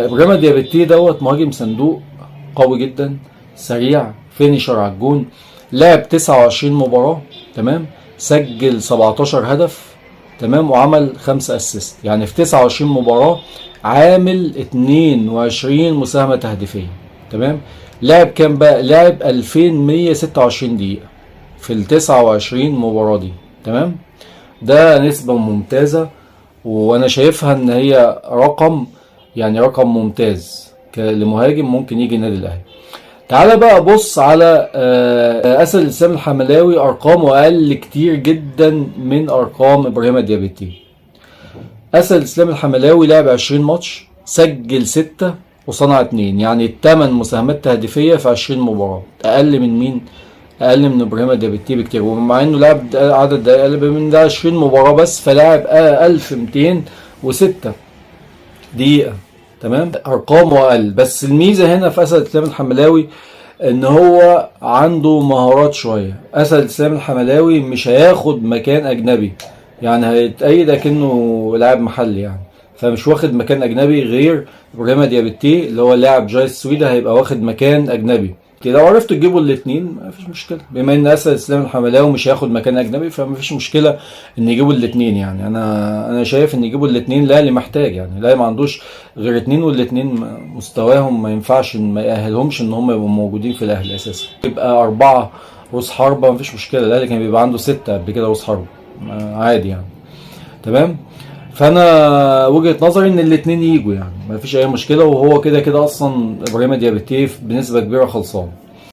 ابراهيم ديابيتي دوت مهاجم صندوق قوي جدا، سريع، finisher على الجون، لعب 29 مباراة، تمام، سجل 17 هدف، تمام، وعمل 5 assist. يعني في 29 مباراة عامل 22 مساهمة تهديفية، تمام. لعب كام بقى؟ لعب 2126 دقيقة في ال 29 مباراة دي، تمام. ده نسبة ممتازة، وانا شايفها ان هي رقم، يعني رقم ممتاز لمهاجم ممكن يجي النادي الاهلي. تعالى بقى بص على اسد الاسلام الحملاوي، ارقامه اقل كتير جدا من ارقام ابراهيم ديابيتي. اسد الاسلام الحملاوي لعب 20 ماتش، سجل 6 وصنع 2، يعني 8 مساهمات تهديفية في 20 مباراة. اقل من مين؟ اقل من ابراهيم ديابيتي بكتير، ومع انه لعب عدد دقايق اقل من ده 20 مباراة بس، فلعب 1206 دقيقة، تمام. ارقامه اقل، بس الميزة هنا في اسد الاسلام الحملاوي ان هو عنده مهارات شوية. اسد الاسلام الحملاوي مش هياخد مكان اجنبي، يعني هيتأيد اكنه لاعب محلي يعني، فمش واخد مكان اجنبي غير ابراهيم ديابيتي اللي هو لاعب جاي السويدة هيبقى واخد مكان اجنبي. لو عرفتوا تجيبوا الاثنين مفيش مشكلة، بما ان اسد الاسلام الحملاوي مش هياخد مكان اجنبي فمفيش مشكلة ان يجيبوا الاثنين. يعني انا شايف ان يجيبوا الاثنين. الاهلي محتاج، يعني الاهلي ما عندوش غير اثنين، والاثنين مستواهم ما ينفعش، ما يأهلهمش ان هم يبقوا موجودين في الاهلي اساسا. يبقى 4 رؤوس حربه مفيش مشكلة، الاهلي كان بيبقى عنده 6 قبل كده رؤوس حربه عادي يعني، تمام. فانا وجهة نظري ان الاثنين يجوا، يعني ما فيش اي مشكلة، وهو كده كده اصلا ابراهيم ديابيتي بنسبة كبيرة خلصان.